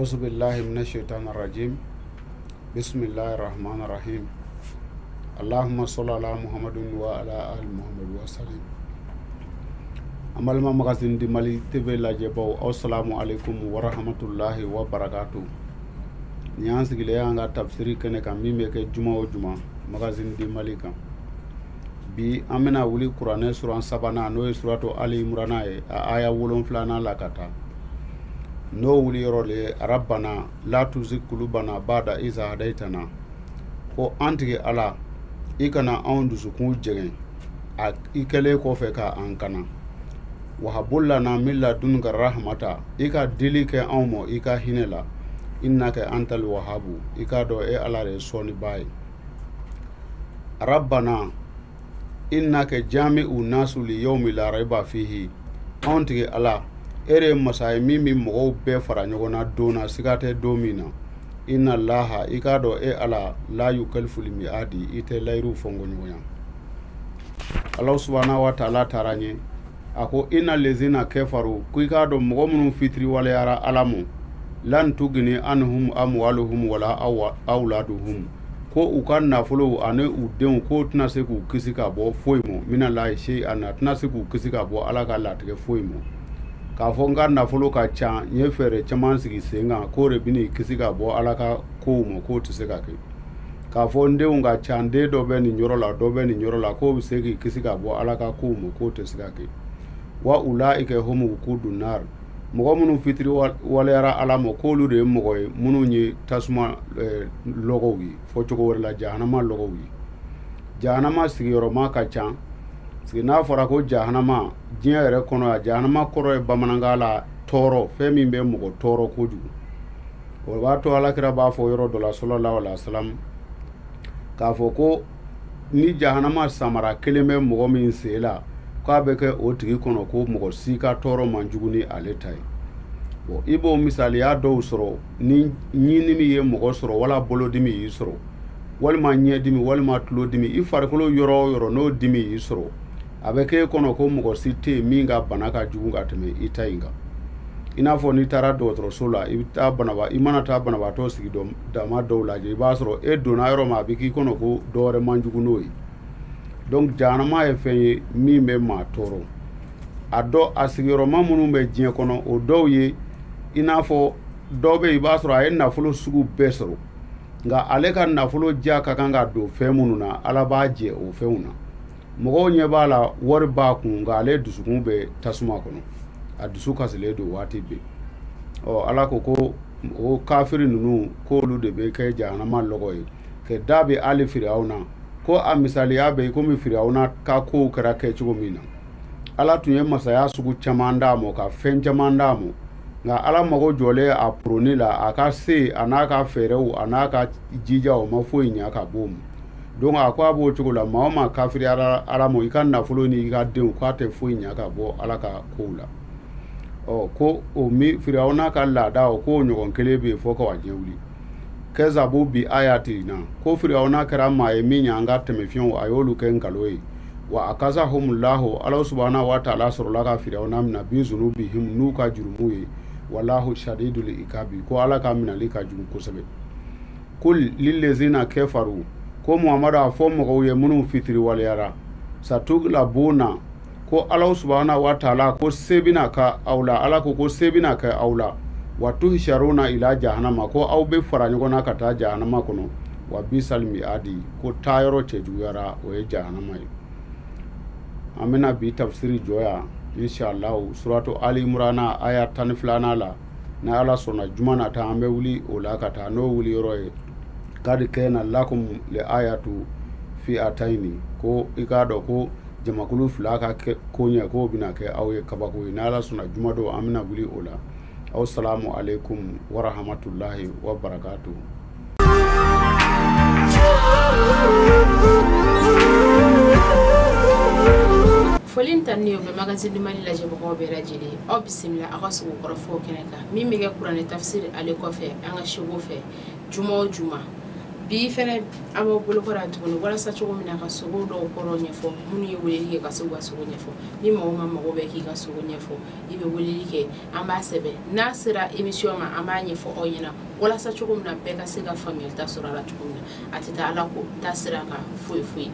Auzu billahi minash shaitanir rajim. Bismillahir rahmanir rahim. Allahumma salli ala Muhammadin wa ala ali Muhammad wa sallim. An balima Magazine du Mali TV lajɛbaw, assalamu alaikum wa rahmatullahi wa barakatuh. Nin y'an sigilen y'an ka tafsiri kɛnɛ kan min bɛ kɛ juma o juma Magazine du Mali kan. Bi an bɛna wuli kuranɛ suran sabanan n'o ye suratu Ali Imurana ye, a aya 7nan la ka taa. N'o wuli yɔrɔ le ye Rabbana la tuzigh qulubana ba'da iz hadaytana, ko an tigi Ala i kana anw dusukun jɛngɛ a i kɛlen kɔfɛ ka an kana. Wahabul lana min ladunka rahmata, i ka dili kɛ anw ma i ka hinɛ la. Innaka antal wahabu, i k'a dɔn e Ala de ye sɔnniba ye. Rabbana innaka jami'u nasu li yawmi la rayba fihi, anw tigi Ala e de ye masa ye min bɛ mɔgɔw bɛɛ fara ɲɔgɔn na don na siga tɛ don min na. Inna Allaha, i k'a dɔn e Ala la yukaliful mi'adi, i tɛ layiru fɔnkɔɲɔgɔnya. Ala subahana wa taala taara ɲɛ a ko inna lezina kafaru, ko i k'a dɔn mɔgɔ minnu fitiriwaleyara Ala ma, lan tugni anhum amwaluhum wala awladuhum, ko u ka nafolow ani u denw k'o tɛna se k'u kisi ka bɔ foyi ma, minallahi shay'an, a tɛna se k'u kisi ka bɔ Ala ka latigɛ foyi ma. K'a fɔ n ka nafolo ka ca, n ye fɛɛrɛ caman sigi sen kan k'o de bɛn'i kisi ka bɔ Ala ka kow ma, k'o tɛ se ka kɛ. K'a fɔ n denw ka ca, n den dɔ bɛ nin yɔrɔ la, dɔ bɛ nin yɔrɔ la, k'o bɛ se k'i kisi ka bɔ Ala ka kow ma, k'o tɛ se ka kɛ. Wa ulaika humu wuqudun nar, mɔgɔ minnu fitiri waleyara Ala ma, k'olu de ye mɔgɔ ye minnu ye tasuma lɔgɔw ye, fɔ cogo wɛrɛ la jahanama lɔgɔw ye. Jahanama sigiyɔrɔma ka ca, parce que n'a fɔra ko jahanama diɲɛ yɛrɛ kɔnɔ yan, jahanama kɔrɔ ye bamanankan la tɔɔrɔ, fɛn min bɛ mɔgɔ tɔɔrɔ kojugu. O b'a to Alakira b'a fɔ yɔrɔ dɔ la sallallahu alaihi wasallam k'a fɔ ko ni jahanama samara kelen bɛ mɔgɔ min sen la, k'a bɛ kɛ o tigi kɔnɔ ko mɔgɔ si ka tɔɔrɔ man jugu ni ale ta ye. Bon, i b'o misaliya dɔw sɔrɔ ni ɲinimi ye mɔgɔ sɔrɔ, wala bolodimi y'i sɔrɔ, walima ɲɛdimi, walima tulodimi, i farikolo yɔrɔ o yɔrɔ n'o dimi y'i sɔrɔ, a bɛ k'e kɔnɔ ko mɔgɔ si tɛ yen min ka bana ka jugu ka tɛmɛ i ta in kan. I n'a fɔ n'i taara dɔgɔtɔrɔso la, i bɛ taa banaba, i mana taa banabaatɔ sigi dɔ dama dɔw lajɛ, i b'a sɔrɔ e donna yɔrɔ min a bɛ k'i kɔnɔ ko dɔ wɛrɛ man jugu n'o ye. Donc jahanama ye fɛn ye min bɛ maa tɔɔrɔ. A dɔ a sigiyɔrɔma minnu bɛ diɲɛ kɔnɔ, o dɔw ye i n'a fɔ dɔ bɛ yen i b'a sɔrɔ a ye nafolo sugu bɛɛ sɔrɔ, nka ale ka nafolo diya ka kan ka don fɛn minnu na, Ala b'a jɛ o fɛnw na. Mɔgɔw ɲɛ b'a la wari b'a kun, nka ale dusukun bɛ tasuma kɔnɔ, a dusu kasilen don waati bɛɛ. Ɔ Ala ko ko o kafiri ninnu k'olu de bɛ kɛ jahanama lɔgɔ ye. Kɛ da bɛ hali Firawuna, ko a misaliya bɛ i komi Firawuna ka kow kɛra kɛ cogo min na. Ala tun ye masaya sugu caman d'a ma, ka fɛn caman d'a ma, nka Ala mago jɔlen a poroni la, a ka se a n'a ka fɛɛrɛw a n'a ka jija o ma foyi ɲɛ ka b'o ma. Donc a ko a b'o cogo la, maa o maa kafiriyara Ala ma, i ka nafolo ni i ka denw k'a tɛ foyi ɲɛ ka bɔ Ala ka kow la. Ɔ ko o mi Firawuna ka laada o k'o ɲɔgɔn kelen bɛ yen fo ka wa diɲɛ wuli. Kɛzabu bi ayatina, ko Firawuna kɛra maa ye min y'an ka tɛmɛfiɲɛw a y'olu kɛ nkalon ye. Wa akazahumullahu, Ala subahana wa taala sɔrɔla ka Firawuna minɛ bi zunubihim, n'u ka jurumu ye. Wallahu shadidul ikabi, ko Ala ka minɛli ka jugu kosɛbɛ. Kul lillezina kafaru, ko Muhamadu a fɔ mɔgɔw ye minnu fitiriwaleyara, satuglabuna, ko Ala subahana wa taala ko se bɛna kɛ aw la, Ala ko ko se bɛna kɛ aw la. Wa tuhsharuna ila jahanama, ko aw bɛ fara ɲɔgɔn na ka taa jahanama kɔnɔ. Wa bisal mi'adi, ko taayɔrɔ cɛjuguyara o ye jahanama ye. An bɛna bi tafsiri jɔ yan inshallah, suratu Ali Imurana aya 12nan la. Ni Ala sɔnna juma nata an bɛ wuli o la ka taa n'o wuli yɔrɔ ye. Kad kana lakum li ayatu fi ataini, ko i k'a dɔn ko jamakulu fila ka ko ɲɛ k'o bɛna kɛ aw ye kabako ye. Ni Ala sɔnna juma don an bɛna wuli o la. Assalamu alaikum wa rahmatullahi wa barakatuh. Foli tan ni o bɛ Magazine du Mali lajɛbagaw bɛɛ lajɛlen, aw bisimila aw ka sogo kɔrɔfɔw kɛnɛ kan min bɛ kɛ kuranɛ tafsiri ale kɔfɛ an ka seko fɛ juma o juma. Bi fɛnɛ an b'aw bolokɔrɔ yan tuguni walasa cogo min na ka sogo dɔw kɔrɔ ɲɛfɔ minnu ye weleli kɛ ka se k'u ka sogo ɲɛfɔ. Ni mɔgɔ ma mago bɛ k'i ka sogo ɲɛfɔ, i bɛ weleli kɛ, an b'a sɛbɛn, n'a sera émission ma an b'a ɲɛfɔ aw ɲɛna walasa cogo min na bɛɛ ka se ka faamuyali ta sɔrɔ a la cogo min na. A tɛ taa ala ko ta sira kan foyi foyi,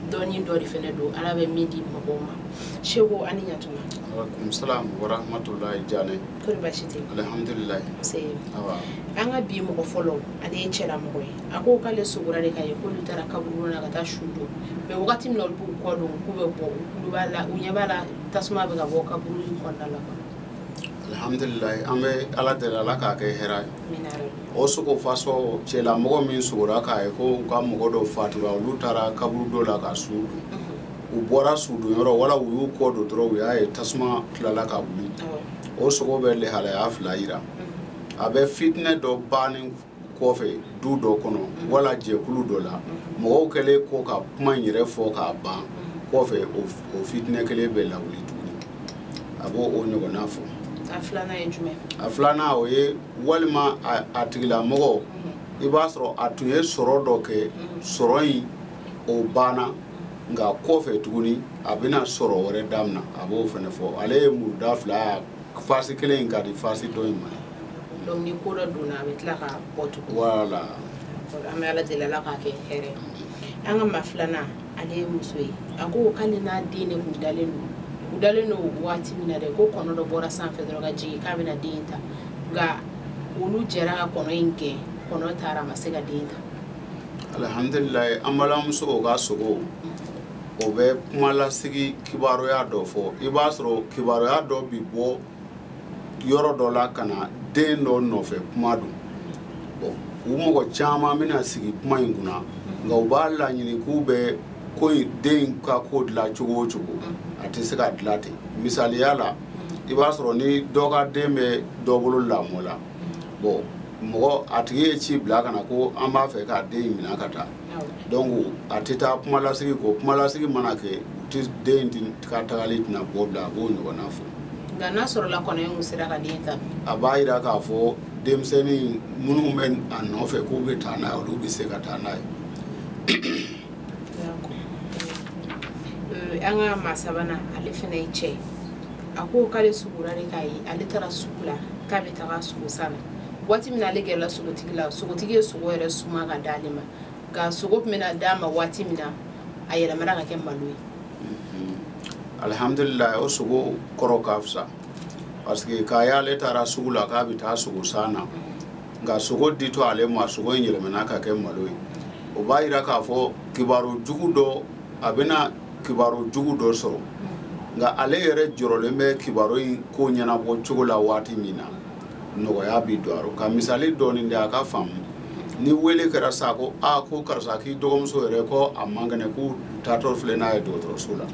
dɔɔni dɔ de fɛnɛ don ala bɛ min di mɔgɔw ma. Seko ani ɲatuma. Alaikum salam wa rahmatullahi. Jane. Kori baasi tɛ? Alhamdulillah. Se. Awa. An ka bi mɔgɔ fɔlɔ, ale ye cɛlamɔgɔ ye. A ko k'ale sogora de ka ye k'olu taara kaburu na ka taa su don, mais wagati min na olu b'u kɔ don k'u bɛ bɔ, u kulo b'a la, u ɲɛ b'a la tasuma bɛ ka bɔ kaburu in kɔnɔna la. Alhamdulillah, an bɛ ala deli, ala k'a kɛ hɛrɛ ye. Amina yarabi. O sogo fasɔ, cɛlamɔgɔ min sogora k'a ye ko u ka mɔgɔ dɔ fatura, olu taara kaburu dɔ la ka su don, u bɔra sudon yɔrɔ wala u y'u kɔ don dɔrɔn, u y'a ye tasuma tilala ka wuli. O sogo bɛ lihalaya fila yira. A bɛ fitinɛ dɔ bannen kɔfɛ du dɔ kɔnɔ wala jɛkulu dɔ la, mɔgɔw kɛlen kɔ ka kuma in yɛrɛ fɔ k'a ban kɔfɛ, o fitinɛ kelen bɛ lawuli tuguni. A b'o o ɲɔgɔnna fɔ. A filanan ye jumɛn? A filanan, o ye walima a tigilamɔgɔ, i b'a sɔrɔ a tun ye sɔrɔ dɔ kɛ, sɔrɔ in o banna, nka kɔfɛ tuguni a bɛna sɔrɔ wɛrɛ daminɛ. A b'o fana fɔ. Ale ye muruda fila, fasi kelen in ka di, fasi dɔ in ma. Donc ni ko dɔ donna, a bɛ tila ka bɔ tugun. Wala. An bɛ ala deli, ala k'a kɛ hɛrɛ ye. An ka maa filanan, ale ye muso ye. A ko k'ale n'a den de kun dalen don. U dalen don waati min na dɛ, ko kɔnɔ dɔ bɔra sanfɛ dɔrɔn ka jigin k'a bɛna den ta, nka olu jɛra ka kɔnɔ in gɛn, kɔnɔ taara, a ma se ka den ta. Alhamdulilayi, an balimamuso, o ka sogo o bɛ kumalasigi kibaruya dɔ fɔ. I b'a sɔrɔ kibaruya dɔ bi bɔ yɔrɔ dɔ la ka na den dɔ nɔfɛ kuma don. Bon, u mɔgɔ caman bɛna sigi kuma in kunna, nka u b'a laɲini k'u bɛ ko in, den in ka ko dilan cogo o cogo, a tɛ se ka dilan ten. Misaliya la, i b'a sɔrɔ ni dɔ ka den bɛ dɔ bolo lamɔ la, bon, mɔgɔ a tigi ye ci bila ka na ko an b'a fɛ k'a den in minɛ ka taa. Donc a tɛ taa kumalasigi kɔ. Kumalasigi mana kɛ, u tɛ den in ka tagali tɛna bɔ bila. A b'o ɲɔgɔnna fɔ. Nka n'a sɔrɔla kɔnɔ in kun sera ka den ta? A b'a yira k'a fɔ denmisɛnnin minnu bɛ a nɔfɛ k'u bɛ taa n'a ye, olu bɛ se ka taa n'a ye. An ka maa sabanan, ale fana ye cɛ ye. A ko k'ale sugora de k'a ye, ale taara sugu la k'a bɛ taga sogo san na. Waati min na ale gɛrɛla sogotigi la, sogotigi ye sogo yɛrɛ suma ka d'ale ma, nka sogo tun bɛna d'a ma waati min na, a yɛlɛmana ka kɛ malo ye. Alihamdulilayi, o sogo kɔrɔ ka fisa, parce que k'a y'ale taara sugu la k'a bɛ taa sogo san na, nka sogo ditɔ ale ma, sogo in yɛlɛmana ka kɛ malo ye, o b'a yira k'a fɔ kibaru jugu dɔ, a bɛna kibaru jugu dɔ sɔrɔ, nka ale yɛrɛ jɔrɔlen bɛ kibaru in ko ɲɛnabɔ cogo la. Waati min na nɔgɔya bi don a rɔ. Ka misali dɔɔni di a ka faamu: ni wele kɛra sa ko aa, ko karisa k'i dɔgɔmuso yɛrɛ ko a man kɛnɛ, k'u taatɔ filɛ n'a ye dɔgɔtɔrɔso la,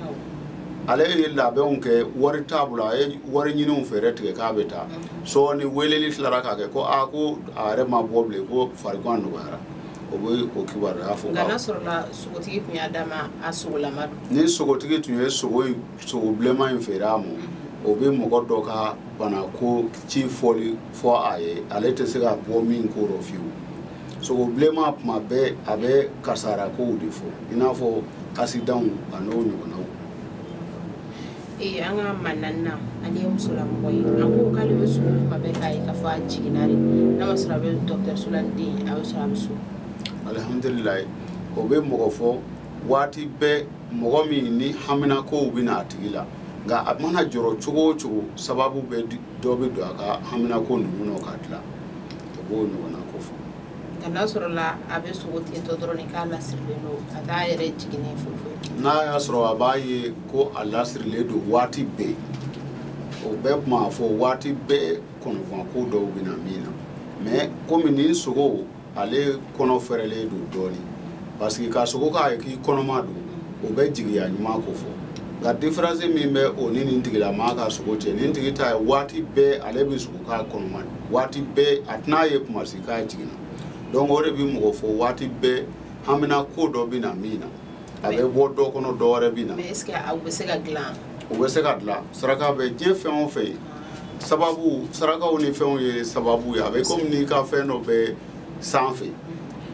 ale ye labɛnw kɛ, wari t'a bolo, a ye wari ɲiniw fɛɛrɛ tigɛ k'a bɛ taa. Sɔɔni weleli tilara k'a kɛ ko aa, ko a yɛrɛ ma bɔ bilen, ko farigan nɔgɔyara. O bɛ o kibaruya fɔ. Nka n'a sɔrɔla sogotigi tun y'a d'a ma a sogolama don? Ni sogotigi tun ye sogo in, sogo bilenman in feere a ma, o bɛ mɔgɔ dɔ ka bana ko ci fɔli fɔ a ye, ale tɛ se ka bɔ min ko rɔ fiyewu. Sogo bilenman, tuma bɛɛ a bɛ kasara kow de fɔ, i n'a fɔ asidanw a n'o ɲɔgɔnnaw. Ee, an ka maa naaninan, ale ye musolamɔgɔ ye. A ko k'ale bɛ sogo kuma bɛɛ k'a ye k'a fɔ a jiginna de, n'a ma sɔrɔ a bɛ dɔgɔtɔrɔso la ni den ye, a bɛ sɔrɔ a bɛ so. Alihamdulilayi, o bɛ mɔgɔ fɔ waati bɛɛ, mɔgɔ min ni haminakow bɛ na a tigi la, nka a mana jɔrɔ cogo o cogo, sababu bɛ dɔ bɛ don a ka haminako ninnu na ka tila. O b'o ɲɔgɔnna ko fɔ. Nka n'a sɔrɔla a bɛ sogo tentɔ dɔrɔn de k'a lasirilen don, a t'a yɛrɛ jiginnen foyi foyi? N'a y'a sɔrɔ a b'a ye ko a lasirilen don waati bɛɛ, o bɛɛ tun b'a fɔ waati bɛɛ kɔnɔguwan ko dɔw bɛ na min na. Mais komi nin sogo, ale kɔnɔ fɛrɛlen don dɔɔnin, parce que ka sogo k'a ye k'i kɔnɔma don, o bɛ jigiya ɲuman ko fɔ. Nka différence min bɛ o ni nin tigilamaa ka sogo cɛ, nin tigi ta ye waati bɛɛ ale bɛ sogo k'a kɔnɔma, waati bɛɛ a tɛna ye kuma si k'a jiginna. Donc o de bɛ mɔgɔ fɔ waati bɛɛ hamina ko dɔ bɛ na min na, a bɛ bɔ dɔ kɔnɔ, dɔ wɛrɛ bɛ na. Mais est ce que aw bɛ se ka dilan? O bɛ se ka dilan. Saraka bɛ diɲɛ fɛn o fɛn ye, sababu, sarakaw ni fɛnw ye sababu ye. A bɛ komi n'i ka fɛn dɔ bɛ sanfɛ.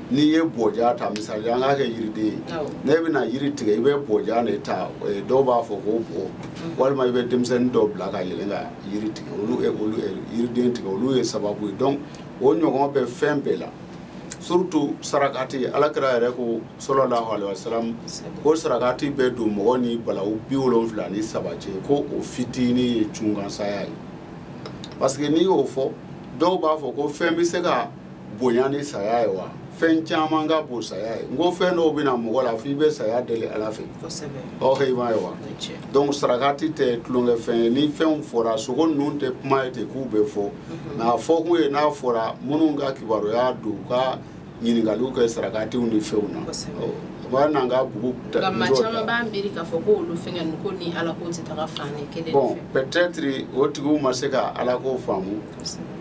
N'i ye bɔja ta, misali an k'a kɛ yiriden ye, ne bɛna yiri tigɛ, i bɛ bɔja de ta, dɔw b'a fɔ ko bɔ, walima i bɛ denmisɛnnin dɔw bila ka yɛlɛn ka yiri tigɛ, olu yiriden tigɛ, olu ye sababu ye. Donc o ɲɔgɔn bɛ fɛn bɛɛ la, surtout sarakati. Alakira yɛrɛ ko sallallahu alaihi wasallam ko sarakati bɛ don mɔgɔ ni balawu 73 cɛ, ko o fitinin ye cunkansaya ye. Parce que n'i y'o fɔ, dɔw b'a fɔ ko fɛn bɛ se ka bonya ni saya ye wa? Fɛn caman ka bon saya ye. N ko fɛn dɔw bɛ na mɔgɔ la f'i bɛ saya deli Ala fɛ. Ɔ i m'a ye wa? Donc sarakati tɛ tulonkɛ fɛn ye. Ni fɛnw fɔra, sogo ninnu tɛ kuma ye ten k'u bɛ fɔ, mais a fɔ kun ye n'a fɔra minnu ka kibaruya don, u ka ɲininkaliw kɛ sarakatiw ni fɛnw na. O b'a n'an ka bugu. Nka maa caman b'a miiri k'a fɔ ko olu fɛngɛ ninnu ko ni Ala ko tɛ taga fan kelen fɛ. Bon, peut-être o tigiw ma se ka Ala ko faamu.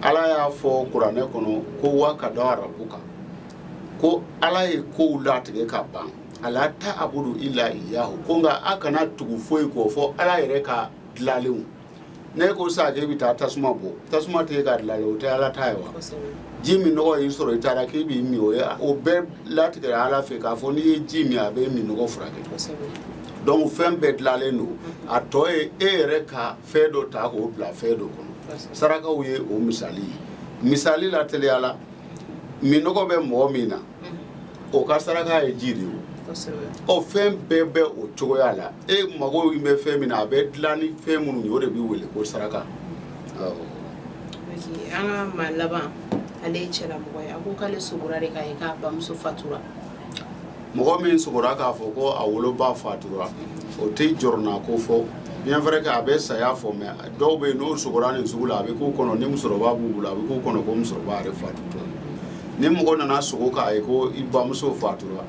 Ala y'a fɔ kuranɛ kɔnɔ ko wa ka da rabuka, ko Ala ye kow latigɛ ka ban, ala ta abudu illa iyahu, ko nka a kana tugu foyi kɔ fɔ Ala yɛrɛ ka dilalenw. Ne ko sisan k'e bɛ taa tasuma bɔ, tasuma tɛ e ka dilalen, o tɛ Ala ta ye wa? Ji min nɔgɔ y'i sɔrɔ i taara k'i b'i min, o ye o bɛɛ latigɛra Ala fɛ k'a fɔ n'i ye ji min a bɛ min nɔgɔ furakɛ. Donc fɛn bɛɛ dilalen don, a tɔ ye e yɛrɛ ka fɛn dɔ ta k'o bila fɛn dɔ kɔnɔ. Sarakaw ye o misali ye. Misali la teliya la, minɔgɔ bɛ mɔgɔ min na, o ka saraka ye ji de ye. Ɔ fɛn bɛɛ bɛ o cogoya la. E mago bɛ fɛn min na, a bɛ dilan ni fɛn minnu ye, o de bɛ wele ko saraka. An ka maa laban, ale ye cɛlamɔgɔ ye, a ko k'ale sogora de k'a ye k'a bamuso fatura. Mɔgɔ min sogora k'a fɔ ko a woloba fatura, o tɛ jɔrɔna ko fɔ. Bien vrai que a bɛ saya fɔ, mais dɔw bɛ yen n'o sogora nin sugu la, a bɛ k'u kɔnɔ ni musokɔrɔba b'u bolo, a bɛ k'u kɔnɔ ko musokɔrɔba yɛrɛ fatutɔ. Ni mɔgɔ nana sogo k'a ye ko i bamuso fatura,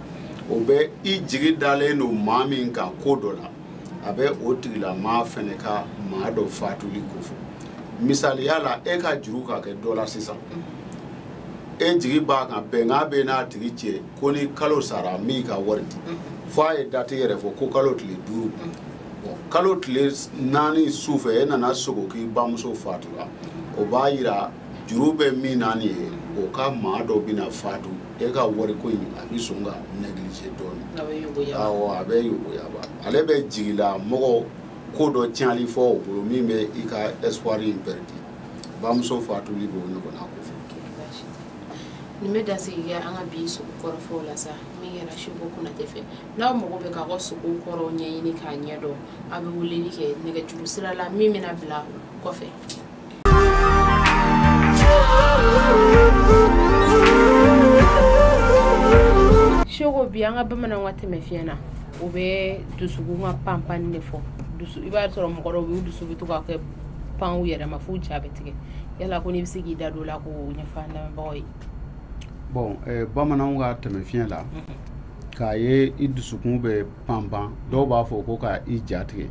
o bɛ i jigi dalen don maa min kan ko dɔ la, a bɛ o tigilamaa fɛnɛ ka maa dɔ fatuli ko fɔ. Misaliya la, e ka juru ka kɛ dɔ la sisan, e jigi b'a kan, bɛnkan bɛ n'a tigi cɛ ko ni kalo sara n b'i ka wari di, fo a ye date yɛrɛ fɔ ko kalo tile 5. Bon, kalo tile 4 su fɛ e nana sogo k'i bamuso fatura, o b'a yira juru bɛ min na nin ye, o ka maa dɔ bɛna fatu, e ka wariko in a bɛ sɔn ka négliger dɔɔnin. Awɔ, a bɛ yoboyaba. Ale bɛ jigila mɔgɔ ko dɔ tiɲɛli fɔ o bolo min bɛ i ka espoir in perdu. Bamuso fatuli b'o ɲɔgɔnna ko fɔ. Nin bɛ dansigi kɛ an ka bi sogo kɔrɔfɔw la sa, min kɛra Seko Konate fɛ. N'aw mago bɛ k'aw ka sogo kɔrɔw ɲɛɲini k'a ɲɛdɔn, aw bɛ weleli kɛ nɛgɛjuru sira la min bɛna bila kɔfɛ. Seko, bi an ka bamananw ka tɛmɛ fiɲɛ na, o bɛ dusukun ka panpanni de fɔ. Dusu, i b'a sɔrɔ mɔgɔ dɔw bɛ yen, u dusu bɛ to ka kɛ pan u yɛrɛ ma f'u ja bɛ tigɛ. Yala ko n'i bɛ se k'i da don o la k'o ɲɛfɔ an lamɛnbagaw ye. Bon, bamananw ka tɛmɛ fiɲɛ la, k'a ye i dusukun bɛ panpan, dɔw b'a fɔ ko ka i ja tigɛ,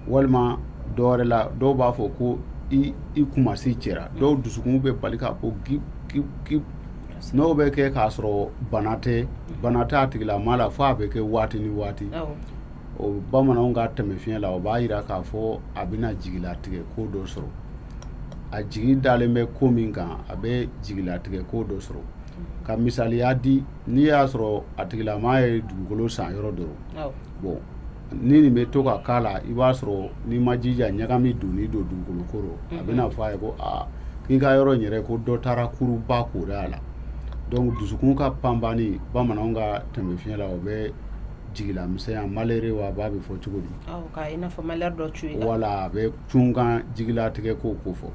walima dɔw wɛrɛ la, dɔw b'a fɔ ko i kumasi cɛra, dɔw dusukun bɛ bali k'a ko gip gip gip. N'o bɛ kɛ k'a sɔrɔ bana tɛ a tigilama la, fo a bɛ kɛ waati ni waati. O bamananw ka tɛmɛ fiɲɛ la, o b'a yira k'a fɔ a bɛna jigilatigɛ ko dɔ sɔrɔ. A jigi dalen bɛ ko min kan, a bɛ jigilatigɛ ko dɔ sɔrɔ. Ka misaliya di, n'i y'a sɔrɔ a tigilama ye dugukolo san yɔrɔ dɔ, bon, ni nin bɛ to ka k'a la, i b'a sɔrɔ n'i ma jija ɲagami donni don dugukolo ko rɔ, a bɛna fɔ a ye ko aa k'i ka yɔrɔ in yɛrɛ ko dɔ taara kuruba kora a la. Donc dusukun ka panpanni, bamananw ka tɛmɛ fiɲɛ la, o bɛ jigila misɛnya, malheureux wa b'a bɛ fɔ cogo di? Awɔ, ka i n'a fɔ malheur dɔ cun i kan. Wala, a bɛ cunkan jigilatigɛ ko fɔ.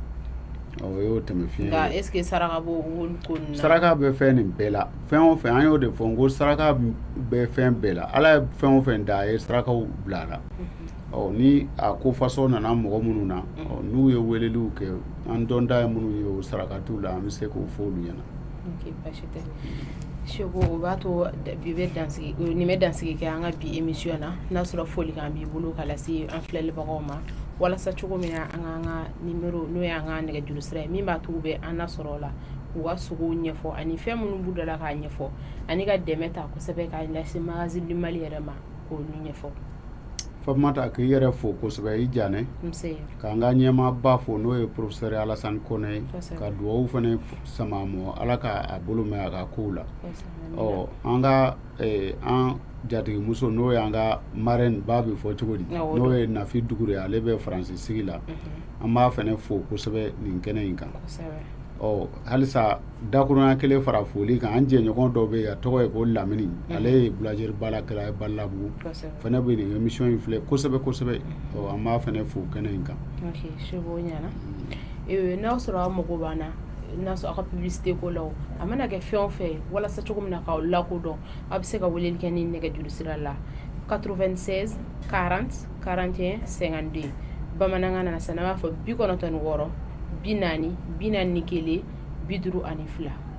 O y'o tɛmɛ fiɲɛ ye. Nka est ce que saraka b'o olu ko ninnu na? Saraka bɛ fɛn nin bɛɛ la. Fɛn o fɛn, an y'o de fɔ, n ko saraka bɛ fɛn bɛɛ la. Ala ye fɛn o fɛn da, a ye sarakaw bila a la. Ɔ ni a ko fasɔn nana mɔgɔ minnu na, ɔ n'u ye weleliw kɛ, an dɔnta ye minnu ye o sarakatiw la, an bɛ se k'o fɔ olu ɲɛna. Ok, baasi tɛ. Seko, o b'a to bi bɛ dansigi, nin bɛ dansigi kɛ an ka bi émission na. N'a sɔrɔ folikan b'i bolo ka lase an filɛlibagaw ma, walasa cogo min na an k'an ka numéro n'o y'an ka nɛgɛjuru sira ye min b'a to u bɛ an lasɔrɔ o la, k'u ka sogow ɲɛfɔ ani fɛn minnu b'u da la k'a ɲɛfɔ, ani ka dɛmɛ ta kosɛbɛ k'a lase Magazine du Mali yɛrɛ ma k'olu ɲɛfɔ. Fatumata, k'i yɛrɛ fo kosɛbɛ, i Janɛ, k'an ka ɲɛmaaba fo, n'o ye professeur Alassane Kone ye, ka dugawu fana sama mɔ, Ala k'a bolo mɛn a ka kow la. Ɔ, an ka an jatigimuso, n'o y'an ka marraine ba bɛ fɔ cogo di, n'o ye Nafi Dugure, ale bɛ Faransi sigi la, an b'a fana fo kosɛbɛ nin kɛnɛ in kan. Ɔ, halisa dakurunya kelen fara foli kan, an jɛɲɔgɔn dɔ bɛ yen, a tɔgɔ ye ko Lamini, ale ye boulangerie baarakɛla ye Balabugu, fana bɛ nin émission in filɛ kosɛbɛ kosɛbɛ. Ɔ, an b'a fana fo kɛnɛ in kan. Ok, Sebo ɲɛna. N'aw sɔrɔ aw mago b'an na, n'a sɔrɔ aw ka publicité ko la, o a mana kɛ fɛn o fɛn ye, walasa cogo min na k'aw lakodɔn, aw bɛ se ka weleli kɛ ni nɛgɛjuru sira la 96 40 41 52. Bamanankan na sisan, n'an b'a fɔ 96 40 41 52.